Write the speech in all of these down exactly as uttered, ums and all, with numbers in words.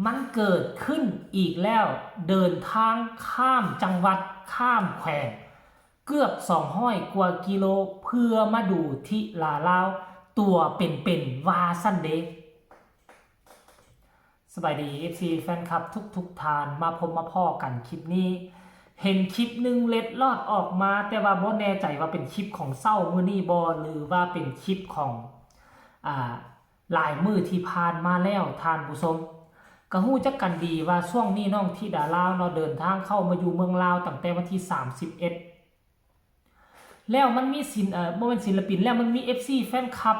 มันเกิดขึ้นอีกแล้ว เดินทางข้ามจังหวัด ข้ามแขวง เกือบ สองร้อย กว่ากิโล เพื่อมาดูธิดาลาวตัวเป็นๆ ว่าซั่นเด้ สบายดี เอฟซี แฟนคลับทุกๆท่าน มาพบมาพ้อกันคลิปนี้ เห็นคลิปหนึ่งเล็ดลอดออกมา แต่ว่าบ่แน่ใจว่าเป็นคลิปของเช้ามื้อนี้บ่ หรือว่าเป็นคลิปของ อ่า หลายมื้อที่ผ่านมาแล้ว ท่านผู้ชม ก็ฮู้จักกันดีว่าช่วงนี้น้องธิดาลาวเนาะ เดินทางเข้ามาอยู่เมืองลาวตั้งแต่วันที่ สามสิบเอ็ด แล้วมันมีศิล- เอ่อ บ่แม่นศิลปิน แล้วมันมี เอฟซี แฟนคลับ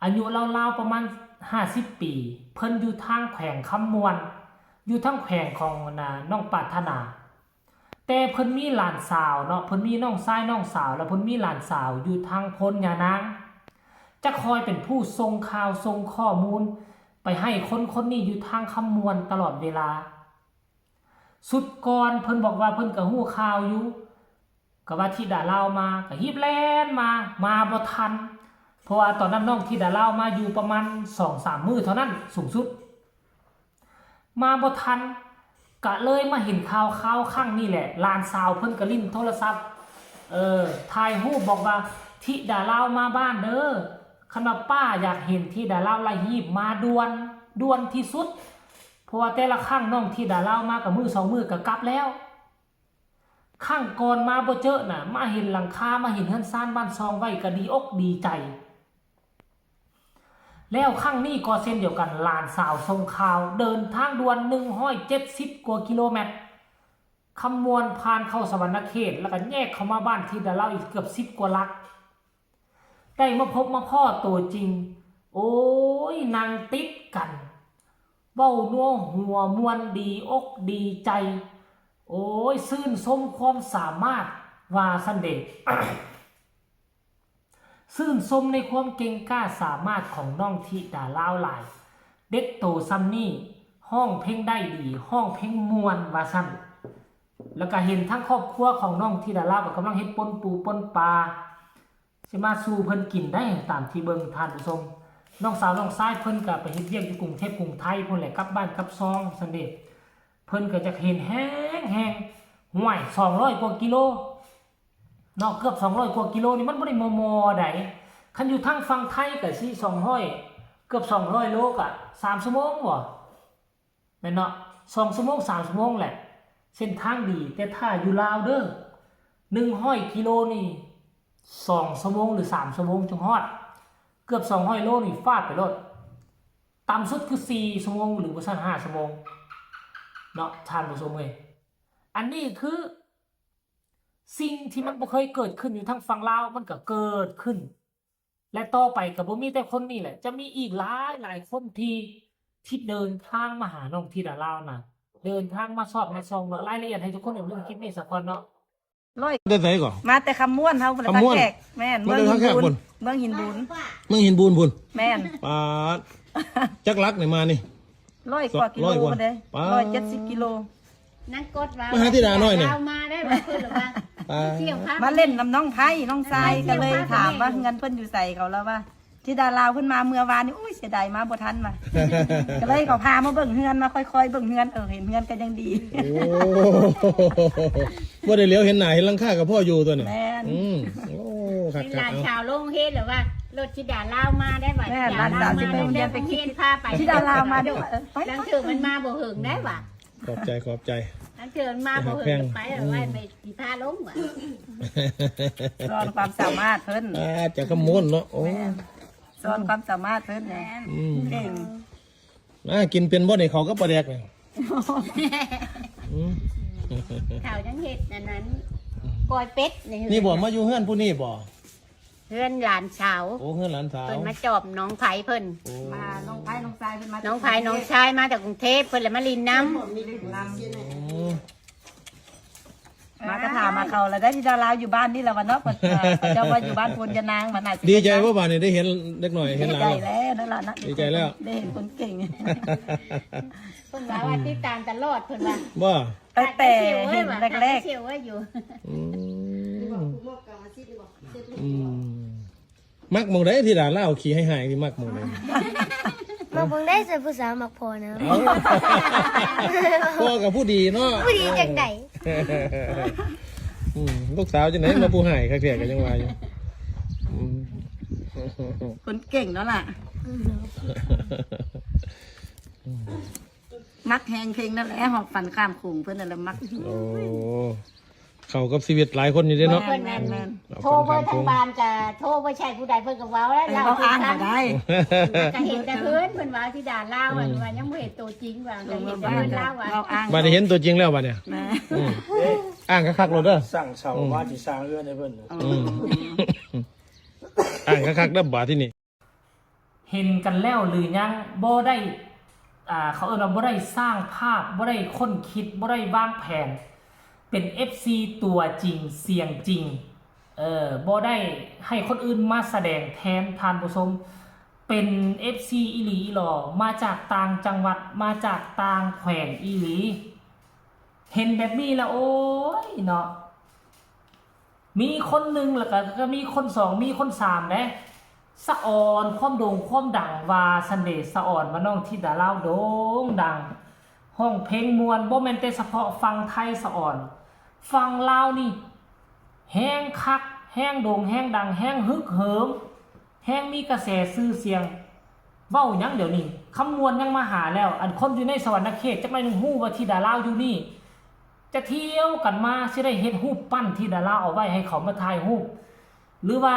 อายุราวๆประมาณ ห้าสิบ ปี เพิ่นอยู่ทางแขวงคำม่วน อยู่ทางแขวงของ อ่า น้องปรารถนา แต่เพิ่นมีหลานสาวเนาะ เพิ่นมีน้องชายน้องสาว แล้วเพิ่นมีหลานสาวอยู่ทางโพนยานาง จะคอยเป็นผู้ส่งข่าวส่งข้อมูล ไปให้คนคนนี้อยู่ทางคำม่วนตลอดเวลา สุดก่อนเพิ่นบอกว่าเพิ่นก็ฮู้ข่าวอยู่ ก็ว่าธิดาลาวมา ก็ฮีบแล่นมา มาบ่ทัน เพราะว่าตอนนั้นน้องธิดาลาวมาอยู่ประมาณสองสามมื้อเท่านั้นสูงสุด มาบ่ทัน ก็เลยมาเห็นข่าว ข่าวครั้งนี้แหละ หลานสาวเพิ่นก็เล่นโทรศัพท์ เออ ถ่ายรูปบอกว่า "ธิดาลาวมาบ้านเด้อ คันว่าป้าอยากเห็นธิดาลาวละ ฮีบมาด่วน ด่วนที่สุด" เพราะว่าแต่ละครั้งน้องธิดาลาวมาก็มื้อสองมื้อก็กลับแล้ว ครั้งก่อนมาบ่เจอน่ะ มาเห็นหลังคา มาเห็นเฮือนซานบ้านซองไว้ก็ดีอกดีใจ แล้วครั้งนี้ก็เช่นเดียวกัน หลานสาวส่งข่าว เดินทางด่วน หนึ่งร้อยเจ็ดสิบ กว่ากิโลเมตร คำม่วนผ่านเข้าสะหวันนะเขต แล้วก็แยกเข้ามาบ้านธิดาลาวอีกเกือบ สิบ กว่าหลัก ได้มาพบมาพ้อตัวจริง โอ้ย นั่งติดกัน เว้านัวหัวม่วน ดีอกดีใจ โอ้ย ชื่นชมความสามารถ ว่าซั่นเด้ ชื่นชมในความเก่งกล้าสามารถของน้องธิดาลาวหลาย เด็กโตส่ำนี้ ร้องเพลงได้ดี ร้องเพลงม่วน ว่าซั่น แล้วก็เห็นทั้งครอบครัวของน้องธิดาลาวก็กำลังเฮ็ดป่นปูป่นปลา สิมาสู่เพิ่นกินได้ ตามที่เบิ่ง ท่านผู้ชม น้องสาวน้องชายเพิ่นก็ไปเฮ็ดเวียกอยู่กรุงเทพฯกรุงไทยพู้นแหละ กลับบ้านกลับซองซั่นเด้ เพิ่นก็อยากเห็นแฮงๆ ห้วย สองร้อย กว่ากิโลเนาะ เกือบ สองร้อย กว่ากิโลนี่มันบ่ได้มอๆ ใด คันอยู่ทางฝั่งไทยก็สิ สองร้อย เกือบ สองร้อย โลก็ สาม ชั่วโมงบ่ แม่นเนาะ สอง ชั่วโมง สาม ชั่วโมงแหละ เส้นทางดี แต่ถ้าอยู่ลาวเด้อ หนึ่งร้อย กิโลนี่ สอง ชั่วโมง หรือ สาม ชั่วโมงจึงฮอด เกือบ สองร้อย โลนี่ฟาดไปโลด ต่ำสุดคือ สี่ ชั่วโมง หรือบ่ซั้น ห้า ชั่วโมง เนาะ ท่านผู้ชมเอ้ย อันนี้คือ สิ่งที่มันบ่เคยเกิดขึ้นอยู่ทางฝั่งลาว มันก็เกิดขึ้น และต่อไปก็บ่มีแต่คนนี้แหละ จะมีอีกหลายหลายคนที่ ที่เดินทางมาหาน้องธิดาลาวนะ เดินทางมาสอดมาส่องเนาะ รายละเอียดให้ทุกคนได้เบิ่งคลิปนี้ซะก่อนเนาะ ร้อย ได้ไสก่อน มาแต่คำม่วนเฮา คำม่วน ท่าแขก แม่น มาแต่ท่าแขก เมืองหินบูน พุ้น เมืองหินบูน เมืองหินบูนพุ้น แม่น ปาด จักหลักนี่มานี่ ร้อยกว่ากิโล ร้อยกว่า เด้ ปาด ร้อยเจ็ดสิบ กิโล นั่งกดว่า มาหาธิดาน้อยเนี่ย ลาวมาได้บ่ เพิ่นหรือว่า ปาด เที่ยวพา มาเล่นนำน้องไพ น้องชาย ไพเที่ยว ก็เลย พา ถามว่า แม่อยู่ เฮือนเพิ่นอยู่ไส เขาแล้วว่า ธิดาลาวเพิ่นมาเมื่อวานนี่ อุ้ย เสียดายมาบ่ทันว่ะ ก็เลยเขาพามาเบิ่งเฮือน มาค่อยๆ เบิ่งเฮือน เออ เห็นเฮือนก็ยังดี โอ้ บ่ได้เหลียวเห็นหน้าเห็นหลังคาก็พออยู่ตัวนี้ แม่น อืม โอ้ คักๆ เป็นหลาน เอา สาวโรงเรียนหรือว่า รถธิดาลาวมาได้บ่ แม่น ธิดาลาวมา หลานสาวที่ไปโรงเรียน ไปโรงเรียนพาไป ธิดาลาวมาด้วย เออ ไป หลังเทื่อมันมาบ่เหิงได้บ่ ขอบใจ ขอบใจ หลังเทื่อมันมาบ่เหิง ไปหาแพง ไปเอาไว้ อืม ไปสิพาลงบ่ สอนความสามารถเพิ่น อ่า จากคำม่วนเนาะ โอ้ แม่น สอนความสามารถเพิ่นแหน่ แม่น อืม เก่ง อ่า กินเป็นบ่เนี่ย เขาก็ปลาแดกเนี่ย อืม เขายังเฮ็ดอันนั้น ก้อยเป็ดนี่ นี่บ่ มาอยู่เฮือนผู้นี่บ่ เฮือนหลานสาว โอ้ เฮือนหลานสาว เพิ่นมาจอบน้องไพเพิ่น โอ้ มาน้องไพน้องชายเพิ่นมา น้องไพน้องชายมาจากกรุงเทพฯ เพิ่นเลยมาลินน้ำ อืม มากระถามมาเขาแล้วได้ธิดาลาวอยู่บ้านนี่แหละวะเนาะ เพิ่น เอ่อ เขาเจ้าว่าอยู่บ้านโพนยานาง มันน่าสิ ดีใจบ่บาดนี้ได้เห็นเด็กน้อย เห็นหลาน ดีใจแล้วนั่นล่ะนะ ดีใจแล้ว ได้เห็นคนเก่ง เพิ่นว่า ว่าติดตามตลอดเพิ่นว่า บ่ ตั้งแต่เห็นแรกๆ เสี่ยวไว้อยู่ อืม อืม มักหม่องใดธิดาลาวขี้ไห้ๆ นี่มักหม่องใด มาเบิ่งได้ใส่ผู้สาวมักพอนะ พ่อกับผู้ดีเนาะ ผู้ดีจังได๋ อืมลูกสาวจังไหนมาผู้หายคักแท้ก็ยังว่าอยู่อืม คนเก่งแล้วล่ะ มักแฮงเพลงนั่นแหละหอบฝันข้ามโขงเพิ่นนั่นแหละมัก โอ้เข้ากับชีวิตหลายคนอยู่เด้เนาะ แม่นแม่นแม่น เอา โทรเบอร์ทางบ้านก็โทรบ่ใช่ผู้ใดเพิ่นก็เว้าแล้ว เออเขาอ้างก็ได้ ก็เห็นแต่เพิ่นเพิ่นเว้าที่ด่านลาวอะว่ายังบ่เห็นตัวจริงว่าก็เห็นแต่เพิ่นเล่าว่า เขาอ้าง บัดนี้เห็นตัวจริงแล้วบัดเนี่ย นะ อืมอ้างคักๆโลดเด้อ สั่งเสาบ้านที่สร้างเรือนให้เพิ่นน่ะ อืมอ้างคักๆเด้อบาดที่นี่ เห็นกันแล้วหรือยัง บ่ได้ อ่า เขาเอิ้นว่าบ่ได้สร้างภาพ บ่ได้ค้นคิด บ่ได้วางแผน เป็น เอฟซี ตัวจริง เสียงจริง เออ บ่ได้ให้คนอื่นมาแสดงแทนท่านผู้ชม เป็น เอฟซี อีหลีอีหลอ มาจากต่างจังหวัด มาจากต่างแขวงอีหลี เห็นแบบนี้แล้วโอ้ยเนาะ มีคนหนึ่งแล้วก็ก็มีคนสองมีคนสามเด้ สะออนความโด่งความดังว่าซันเดย์สะออนว่าน้องธิดาลาวโด่งดัง ฮ้องเพลงม่วนบ่แม่นแต่เฉพาะฝั่งไทยสะออน ฝั่งลาวนี่ แฮงคัก แฮงโด่ง แฮงดัง แฮงฮึกเหิม แฮงมีกระแสชื่อเสียง เว้าหยังเดี๋ยวนี้ คำม่วนยังมาหาแล้ว อันคนอยู่ในสวรรคเขตจักหน่อยหนึ่งฮู้ว่าธิดาลาวอยู่นี่ จะเที่ยวกันมาสิได้เฮ็ดรูปปั้นธิดาลาวเอาไว้ให้เขามาถ่ายรูป หรือว่า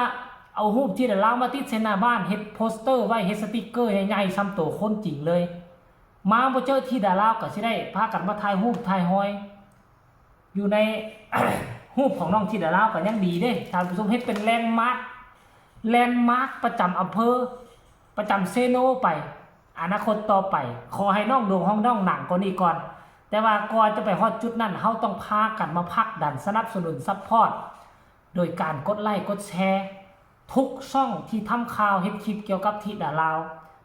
เอารูปธิดาลาวมาติดใส่หน้าบ้าน เฮ็ดโปสเตอร์ไว้ เฮ็ดสติกเกอร์ใหญ่ๆส่ำโตคนจริงเลย มาบ่เจอธิดาลาวก็สิได้พากันมาถ่ายรูปถ่ายฮอย อยู่ใน รูปของน้องธิดาลาวก็ยังดีเด้ ท่านผู้ชม เฮ็ดเป็นแลนด์มาร์ค แลนด์มาร์คประจำอำเภอ ประจำเซโนไป อนาคตต่อไป ขอให้น้องโด่งฮ้องด้องดังกว่านี้ก่อน แต่ว่าก่อนจะไปฮอดจุดนั้น เฮาต้องพากันมาผลักดันสนับสนุนซัพพอร์ต โดยการกดไลค์กดแชร์ ทุกช่องที่ทำข่าวเฮ็ดคลิปเกี่ยวกับธิดาลาว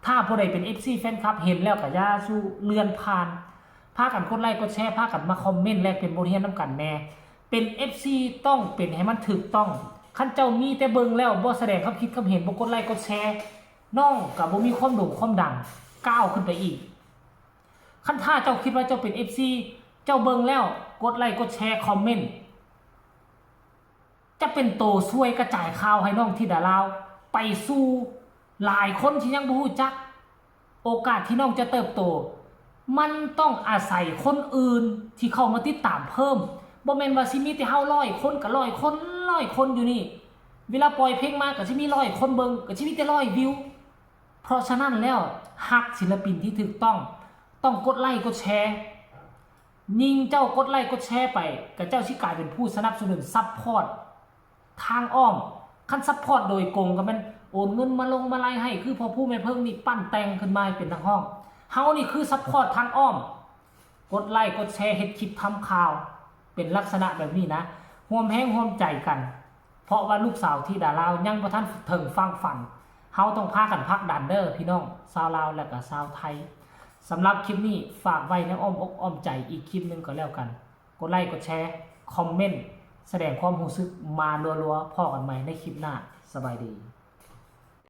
ถ้าผู้ใดเป็น เอฟซี แฟนคลับเห็นแล้วก็อย่าสู่เลื่อนผ่าน พากันกดไลค์กดแชร์ พากันมาคอมเมนต์แลกเปลี่ยนบทเรียนนำกันแน่ เป็น เอฟซี ต้องเป็นให้มันถูกต้อง คันเจ้ามีแต่เบิ่งแล้วบ่แสดงความคิดความเห็น บ่กดไลค์กดแชร์ น้องก็บ่มีความโด่งความดังก้าวขึ้นไปอีก คันถ้าเจ้าคิดว่าเจ้าเป็น เอฟซี เจ้าเบิ่งแล้วกดไลค์กดแชร์คอมเมนต์ จะเป็นโตช่วยกระจายข่าวให้น้องธิดาลาว ไปสู่หลายคนที่ยังบ่ฮู้จัก โอกาสที่น้องจะเติบโต มันต้องอาศัยคนอื่นที่เข้ามาติดตามเพิ่ม บ่แม่นว่าสิมีแต่เฮาร้อยคนกับร้อยคนร้อยคนอยู่นี่ เวลาปล่อยเพลงมาก็สิมีร้อยคนเบิ่ง ก็สิมีแต่ร้อยวิว เพราะฉะนั้นแล้วฮักศิลปินที่ถูกต้อง ต้องกดไลค์กดแชร์ ยิ่งเจ้ากดไลค์กดแชร์ไป ก็เจ้าสิกลายเป็นผู้สนับสนุนซัพพอร์ตทางอ้อม คันซัพพอร์ตโดยตรงก็แม่นโอนเงินมาลงมาไลค์ให้ คือพ่อผู้แม่เพิ่งนี่ปั้นแต่งขึ้นมาให้เป็นนักฮ้อง เฮานี่คือซัพพอร์ตทางอ้อม กดไลค์กดแชร์เฮ็ดคลิปทำข่าว เป็นลักษณะแบบนี้นะ ร่วมแฮงร่วมใจกัน เพราะว่าลูกสาวธิดาลาวยังบ่ทันถึงฝั่งฝัน เฮาต้องพากันผลักดันเด้อพี่น้องชาวลาวและก็ชาวไทย สำหรับคลิปนี้ฝากไว้ในอ้อมอกอ้อมใจอีกคลิปหนึ่งก็แล้วกัน กดไลค์กดแชร์ คอมเมนต์ แสดงความรู้สึกมารัวๆ พ้อกันใหม่ในคลิปหน้า สบายดี